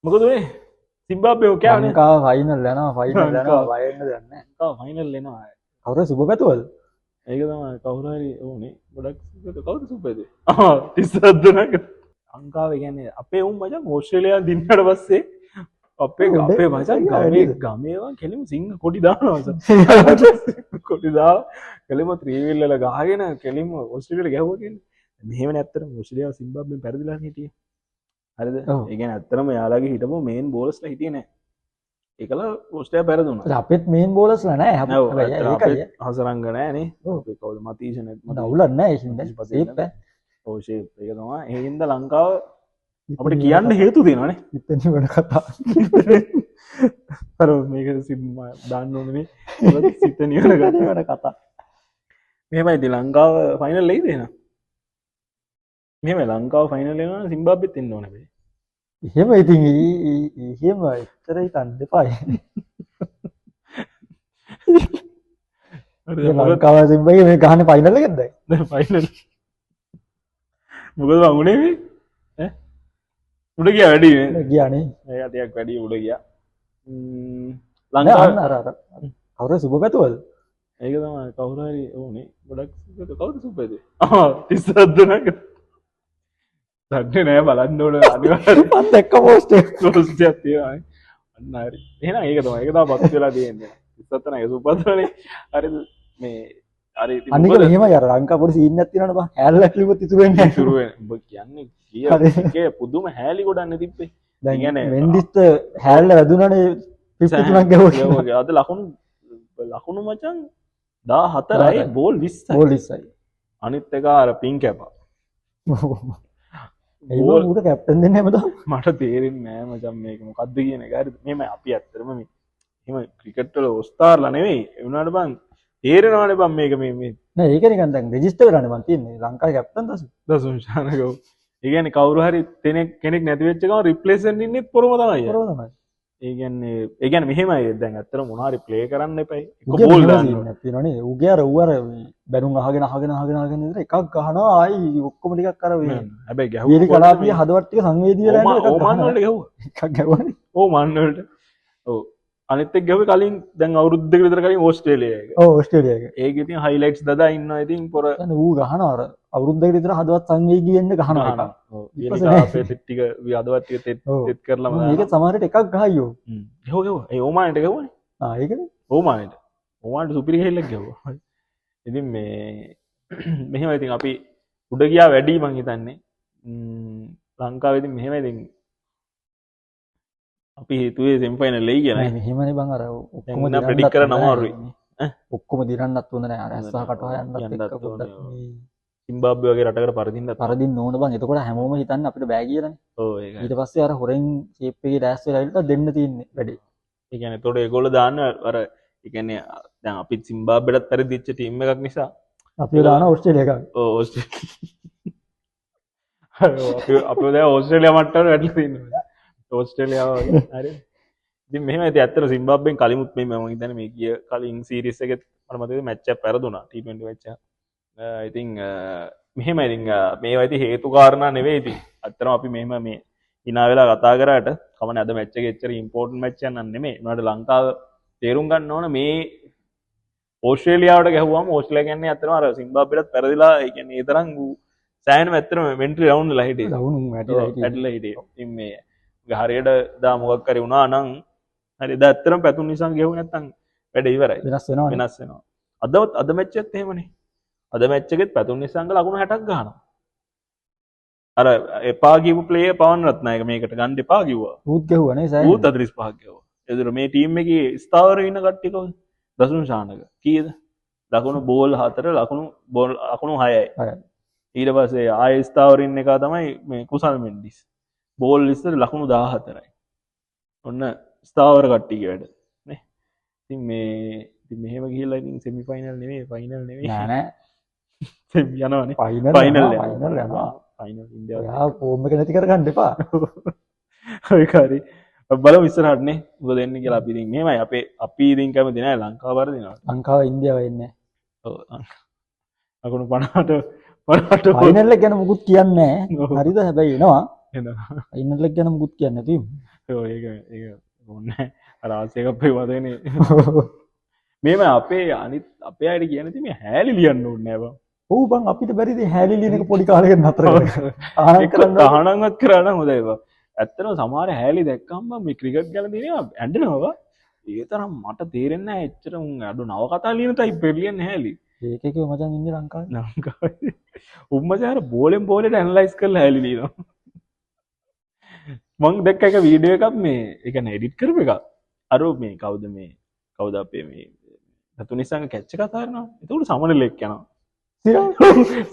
මොකද උනේ? සිම්බාබ්වේ ඔය කෑවනේ. ලංකාව ෆයිනල් යනවා, ෆයිනල් යනවා, බය වෙන්න දෙයක් නෑ. ලංකාව ෆයිනල් එනවා. කවුරු සුබ පැතුවද? ඒක තමයි කවුරු හරි ඕනේ. ගොඩක් සුබ කවුද සුබ පැතුවේ? ආ 37 දෙනෙක්. ලංකාව කියන්නේ අපේ උන් මචං ඕස්ට්‍රේලියාව දින්නට පස්සේ අපේ අපේ මචං ගමේ ගමේ වන් කෙලිම සිංහ කොටි දානවා මචං. කොටි දාලා කෙලිම ත්‍රිවිල් වල ගහගෙන කෙලිම ඕස්ට්‍රේලියාවට ගැහුවා කියන්නේ. මෙහෙමනේ ඇත්තටම ඕස්ට්‍රේලියාව සිම්බාබ්වෙන් පැරදිලා හිටියේ. හරිද? ඒ කියන්නේ ඇත්තටම යාළගේ හිටපු මේන් බෝලර්ස්ලා හිටියේ නෑ. ඒකල ඕස්ට්‍රේලියාව පැරදුනා. අපෙත් මේන් බෝලර්ස්ලා නෑ. හැබැයි ඒකයි හසරංග නෑ නේ. අපේ කවුද මතීෂ නේ. මට අවුලක් නෑ ඒ හින්දා. ඒත් බෑ. ඔව් ෂේප් ඒක තමයි. ඒ හින්දා ලංකාව අපිට කියන්න හේතු තියෙනවානේ. ඉතින් වෙන කතා. අර මේක සිම් දාන්න ඕනේ නේ. සිත නිවන කතා. මෙහෙමයි ඉතින් ලංකාව ෆයිනල් එයිද එහෙනම්? මෙහෙමයි ලංකාව ෆයිනල් එනවා නම් සිම්බාබ්වෙත් එන්න ඕනේ හැබැයි. එහෙම ඉතින් එහෙම එච්චර හිතන්න එපා. හරි ලංකාව සිම්බාබ්වේ මේ ගහන්නේ ෆයිනල් එකෙන්ද? දැන් ෆයිනල්. මොකද බං උනේ මේ? ඈ උඩ ගියා වැඩි නේ. උඩ ගියා නේ. ඒක ටිකක් වැඩි උඩ ගියා. ලංකාව අන්න අර අර කවුරු සුබ පැතුවද? ඒක තමයි කවුරු හරි ඕනේ. ගොඩක් සුබ කවුද සුබ පැතුවේ? ආ 37 දෙනෙක්. දන්නේ නෑ බලන්න ඕන අනිවාර්යයෙන්. මං දැක්ක පෝස්ට් එක. පෝස්ට් එකක් තියෙනවා නේ. අන්න හරි. එහෙනම් ඒක තමයි. ඒක තමයි පත් වෙලා තියෙන්නේ. 37 දෙනෙක් සුබ පැතුවනේ. හරිද මේ හරි ඉතින් අනික මොකද? මෙහෙමයි අර ලංකා පොඩි සීන් එකක් තියෙනවනේ බං. හැල්ලක් ලිව්වොත් ඉතුරු වෙන්නේ නෑ. ඉතුරු වෙන්නේ. උඹ කියන්නේ කීය එකේ පුදුම හැලි ගොඩක් නේ තිබ්බේ. දැන් වෙන්ඩිස්ට හැල්ල වැදුනනේ 53ක් ගැහුවා කියලා. ගැහුවා. අද ලකුණු මචං 14යි බෝල් 20යි. බෝල් 20යි. අනිත් එක අර පින් කැපා. ඒ බෝල් ඌට කැප්ටන් දෙන්නේ හැමදාම. මට තේරෙන්නේ නෑ මචං මේක මොකද්ද කියන එක. හරිද? මෙහෙමයි අපි ඇත්තටම මේ එහෙම ක්‍රිකට් වල ඔස්තාර්ලා නෙවෙයි. ඒ වුණාට බං තේරෙනවනේ බං මේක මේ මේ නෑ ඒක නිකන් දැන් රෙජිස්ටර් වෙලානේ බං තියෙන්නේ. ලංකාවේ කැප්ටන් දසුන්. දසුන් ශානක. ඔව්. ඒ කියන්නේ කවුරු හරි කෙනෙක් නැති වෙච්ච ගමන් රිප්ලේස් වෙන්න ඉන්නෙත් පොරම තමයි. පොරම තමයි. ඒ කියන්නේ මෙහෙමයි දැන් ඇත්තටම මොන හරි ප්ලේ කරන්න එපයි. එක්ක උගේ බෝල් මෙහෙම දාන්න සීන් ඕනේ. එකක් තියෙනවනේ. උගේ අර ඌ අර බැලුම් අහගෙන අහගෙන අහගෙන අහගෙන ඉඳලා එකක් ගහනවා ආයි ඔක්කොම ටිකක් අර මේ හැබැයි ගැහුවා වීලි කලාපිය හදවත් ටික සංවේදී වෙලා යනවා එකක් ඕමාන් ගහනවා. වලට ගැහුවා. එකක් ගැහුවානේ. ඕමාන් වලට. ඔව්. අනිත් එක් ගැහුවේ කලින් දැන් අවුරුද්දකට විතර කලින් ඕස්ට්‍රේලියා එක. ඔව් ඕස්ට්‍රේලියා එක. ඒක ඉතින් හයිලයිට්ස් දදා ඉන්නවා ඉතින් පොර දැන් ඌ ගහනවා අර අවුරුද්දකට විතර හදවත් සංවේගී වෙන්න ගහනවා එකක්. ගහනවා. ඔව්. ඊට වීලි පස්සේ නෑ. කලාපිය තෙත් ටික හදවත් ටික ඔව්. තෙත් කරලම මේක දානවා. සමහරට එකක් ගහයි ඔව්. ගැහුවා ගැහුවා. ඒ ඕමාන්ට ගැහුවානේ. ආ ඒකනේ. ඕමාන්ට. ඕමාන්ට සුපිරි ගහල්ලක් ගැහුවා. ඉතින් මේ මෙහෙම ඉතින් අපි උඩ ගියා වැඩි මං හිතන්නේ. ලංකාවේ ඉතින් මෙහෙම ඉතින් අපි හිතුවේ සෙමි ෆයිනල් එයි කියලා. නෑ මෙහෙමනේ බං අර ඔක්කොම දැන් දිනන්නත් ප්‍රෙඩික්ට් කරන්න හොඳ නෑ අමාරුයි. නේ. ඈ? ඔක්කොම දිනන්නත් හොඳ නෑ. අර හොඳ ඇස්ස නෑ. කටව යන්නත් යන්නත් එක්ක ඕනේ. පොඩ්ඩක් මේ සිම්බාබ්වේ වගේ රටකට පරදින්නත් පරදින්න ඕන බං. එතකොට හැමෝම හිතන්නේ අපිට බෑ කියලානේ. ඔව් ඒකයි. ඊට පස්සේ අර හොරෙන් ෂේප් එකේ ලෑස්ති වෙලා ඉඳලා දෙන්න තියෙන්නේ වැඩේ. ඒ කියන්නේ එතකොට ඒගොල්ලෝ දාන්න අර ඒ කියන්නේ දැන් අපි සිම්බාබ්වේටත් පෙරදිච්ච ටීම් එකක් නිසා අපිව දාන ඕස්ට්‍රේලියා එකක්. ඔව් ඕස්ට්‍රේලියා. ඔව්, අපි දැන් ඕස්ට්‍රේලියා මට්ටමට වැටලා තියෙනවා. ඕස්ට්‍රේලියාව වගේ. හරි. ඉතින් මෙහෙම ඉතින් ඇත්තට සිම්බාබ්වෙන් කලිමුත් මේ මම හිතන්නේ මේ ගිය කලින් සීරීස් එකෙත් මට මතකයි මැච් එකක් පෙරදුනා T20 match එකක්. ඉතින් මෙහෙම ඉතින් මේවා ඉතින් හේතු කාරණා නෙවෙයි ඉතින්. ඇත්තටම අපි මෙහෙම මේ hina වෙලා කතා කරාට කමන්නේ අද මැච් එක එච්චර ඉම්පෝටන්ට් මැච් එකක් නම් නෙමෙයි. උනාට ලංකාව තේරුම් ගන්න ඕන මේ ඕස්ට්‍රේලියාවට ගැහුවාම ඕස්ට්‍රේලියා කියන්නේ ඇත්තටම අර සිම්බාබ්වේටත් පෙරදිලා ඒ කියන්නේ ඒ තරම් ඌ සෑහෙනම ඇත්තටම මෙන්ටලි ඩවුන් වෙලා හිටියේ. ඩවුන් උන් වැටිලා හිටියේ. වැටිලා හිටියේ. ඉතින් මේ හරියට දා මොකක් හරි වුණා නම් හරි එදා ඇත්තටම පැතුම් නිසා ගැහුවේ නැත්තම් වැඩ ඉවරයි. වෙනස් වෙනවනේ. වෙනස් වෙනවා. අද මැච් එකත් එහෙමනේ. අද මැච් එකෙත් පැතුම් නිසංග ලකුණු 60ක් ගහනවා. අර එපා කියපු ප්ලේයර් පවන් රත්නායක මේකට ගන්න එපා කිව්වා. ඌත් ගැහුවා නේ සෑහෙන. ඌත් 45ක් ගැහුවා. ඒතර මේ ටීම් එකේ ස්ථාවර ඉන්න කට්ටිය කවුද? දසුන් ශානක. කීයද? ලකුණු බෝල් 4 ලකුණු බෝල් ලකුණු 6යි. 6යි. ඊට පස්සේ ආයෙ ස්ථාවර ඉන්න එක තමයි මේ කුසල් මෙන්ඩිස්. බෝල් 20 ලකුණු 14යි. ඔන්න ස්ථාවර කට්ටියගේ වැඩ නේ. ඉතින් මේ ඉතින් මෙහෙම ගිහිල්ලා ඉතින් සෙමි ෆයිනල් නෙමෙයි ෆයිනල් නෙමෙයි. නෑ නෑ. සෙමි යනවනේ. ෆයිනල් ෆයිනල් යනවා, යනවා. ෆයිනල් යනවා. ෆයිනල් ඉන්දියාව. ඔයා ෆෝම් එක නැති කරගන්න එපා. ඔය හරි. අපි බලමු ඉස්සරහට නේ. මොකද වෙන්නේ කියලා. අපි ඉතින් මෙහෙමයි අපි ඉතින් කැමති නෑ ලංකාව වරදිනවා. ලංකාව ඉන්දියාව එන්නේ නෑ. ඔව් ලකුණු 50ට ෆයිනල් එක ගැන මුකුත් කියන්නේ නෑ. ඔව්. හරිද? හැබැයි එනවා. එනවා. ෆයිනල් එක ගැන මුකුත් කියන්නේ නැති. ඔව් ඒක ඒක ඕනේ අර ආසියා කප් එක වදේනේ. මේම අපේ අනිත් අපේ අයට කියන ඉතින් මේ හැලි ලියන්න ඕනේ නෑ බං. ඔව් බං අපිට බැරිද හැලි ලියන එක පොඩි කාලෙකට නතර කරන්න. තහනම් කරන්න තහනම්වත් කරා නම් හොඳයි බං. ඇත්තටම සමහර හැලි දැක්කම බං මේ ක්‍රිකට් ගැන තියෙනවා ඇඬෙනවා බං. ඒ තරම් මට තේරෙන්නේ නෑ එච්චර උන් අඩු නව කතා ලියන ටයිප් එක ලියන්නේ හැලි. ඒක එක මචං ඉන්නේ ලංකාවේ. ලංකාවේ. උන් මචං අර බෝලෙන් බෝලෙට ඇනලයිස් කරලා හැලි ලියනවා. මං දැක්ක එක වීඩියෝ එකක් මේ ඒ කියන්නේ එඩිට් කරපු එකක්. අර මේ කවුද මේ කවුද අපේ මේ සතුනිසංග කැච් එක අතාරිනවා. එතකොට සමනලෙක් යනවා.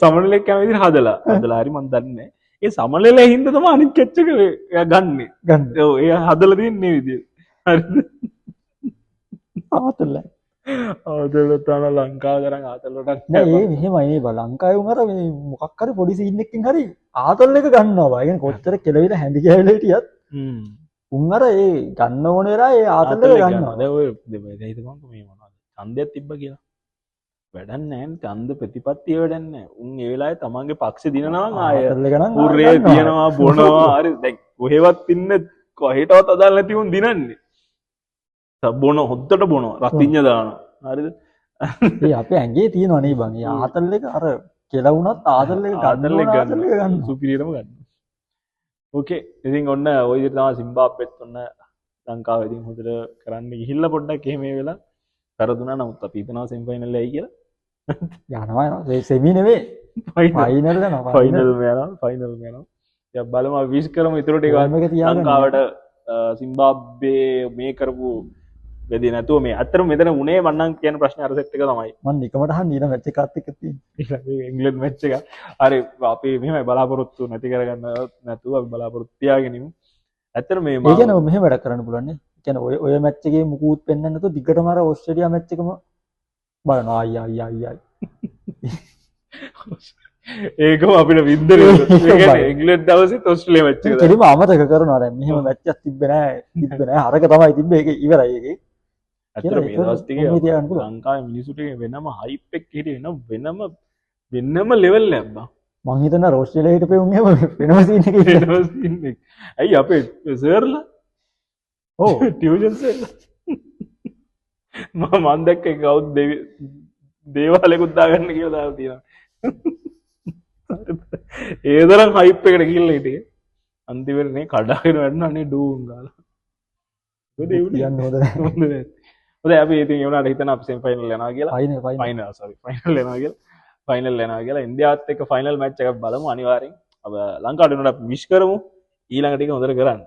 සමනලෙක් යන විදිහට හදලා. හදලා හරි මං දන්නේ නෑ. ඒ සමනලෙ හින්දා තමයි අනිත් කැච් එක එයා ගන්නෙ. ගන්න. ඔව් එයා හදලා තියන්නේ මේ විදිහට. හරිද? ආතල්. ආතල් තන ලංකාව තරම් ආතල් වලටත් නෑ ඒ මෙහෙමයි නේ බං. ලංකාවේ උන් අර මේ මොකක් හරි පොඩි සීන් එකකින් හරි ආතල් එක ගන්නවා බං. ඒ කියන්නේ කොච්චර කෙලවිලා හැඳි ගෑවිලා හිටියත් උන් අර ඒ ගන්න ඕන වෙලාවේ ඒ ආතල් එක ගන්නවා. දැන් ඔය දැන් හිතපන්කෝ මේ මොනවද ඡන්දයක් තිබ්බ කියලා. වැඩක් නෑ නේ. ඡන්ද ප්‍රතිපත්තිය වැඩක් නෑ. උන් ඒ වෙලාවේ තමන්ගේ පක්ෂේ දිනනවා නම් ආය ආතල් එක නම් කුරේ තියනවා බොනවා. හරි දැන් කොහෙවත් ඉන්න කොහෙටවත් අදාළ නැති උන් දිනන්නේ. බොන හොද්දට බොනවා රතිඤ්ඤ දානවා. හරිද? ඒ අපේ ඇඟේ තියෙනවා නේ බං. ඒ ආතල් එක අර කෙල වුණත් ආතල් එක ගන්න එක ආතල් එක ගන්න. සුපිරියටම ගන්න. ඕකේ. ඉතින් ඔන්න ඔය විදිහට තමයි සිම්බාබ්වෙත් ඔන්න ලංකාව ඉතින් හොඳට කරන්න ගිහිල්ලා පොඩ්ඩක් එහෙම මේ වෙලා පෙරදුනා. නමුත් අපි හිතනවා සෙමි ෆයිනල් යයි කියලා. යනවා යනවා. සෙමි නෙවෙයි. ෆයිනල් යනවා. ෆයිනල් යනවා. ෆයිනල් යනවා. ඉතින් බලමු අපි විශ් කරමු ඉතුරු ටික ලංකාවට සිම්බාබ්වේ මේ කරපු වැඩි නැතුව මේ ඇත්තටම මෙතන උනේ මං නම් කියන ප්‍රශ්නේ අර සෙට් එක තමයි. මං නිකමට අහන්නේ ඊළඟ මැච් එකත් එක්ක තියෙන්නේ. ඊළඟ ඉංග්ලන්ඩ් මැච් එක. හරි අපි මෙහෙමයි බලාපොරොත්තු නැති කරගන්න නැතුව අපි බලාපොරොත්තු තියාගෙන ඉමු. ඇත්තටම මේ ඒ කියන්නේ මෙහෙම වැඩක් කරන්න පුළුවන් නේ. ඒ කියන්නේ ඔය ඔය මැච් එකේ මුකුත් පෙන්වන්න නැතුව දිගටම අර ඕස්ට්‍රේලියා මැච් එකම බලනවා. ආයි ආයි ආයි ආයි. ඒකම අපිට වින්දනය. ඒ කියන්නේ ඉංග්ලන්ඩ් දවසෙත් ඕස්ට්‍රේලියා මැච් එක. කෙලිම අමතක කරනවා දැන්. මෙහෙම මැච් එකක් තිබ්බේ නෑ. තිබ්බේ නෑ. අරක තමයි තිබ්බේ. ඒක ඉවරයි ඒකේ. ඇත්තට මේ දවස් ටිකේ ලංකාවේ මිනිස්සු ටික වෙනම හයිප් එකක් හිටියේ වෙනම වෙනම ලෙවල් එකක් බං. මං හිතනවා ඕස්ට්‍රේලියා හිටපේ උන් එහෙම වෙනම සීන් එකක ඉන්න. වෙනම සීන් එකක්. ඇයි අපේ සර්ලා? ඔව් ටියුෂන් සර්ලා. මං දැක්ක එක කවුද දේවාලෙකුත් දාගන්න කියලා දාලා තියෙනවා. ඒ තරම් හයිප් එකට ගිහිල්ලා හිටියේ. අන්තිමට නේ කඩාගෙන වැටුණා නේ ඩූන් ගාලා. මොකද ඒ උනේ? කියන්න හොඳ නෑ. හොඳ නෑ. හොඳයි අපි ඉතින් ඒ වුණාට හිතන අපි සෙමි ෆයිනල් යනවා කියලා. ෆයිනල් සෝරි ෆයිනල් යනවා කියලා. ෆයිනල් යනවා කියලා. ඉන්දියාවත් එක්ක ෆයිනල් මැච් එකක් බලමු අනිවාර්යෙන්. අප ලංකාවට උනට අපි විශ් කරමු. ඊළඟ ටික හොඳට කරන්න.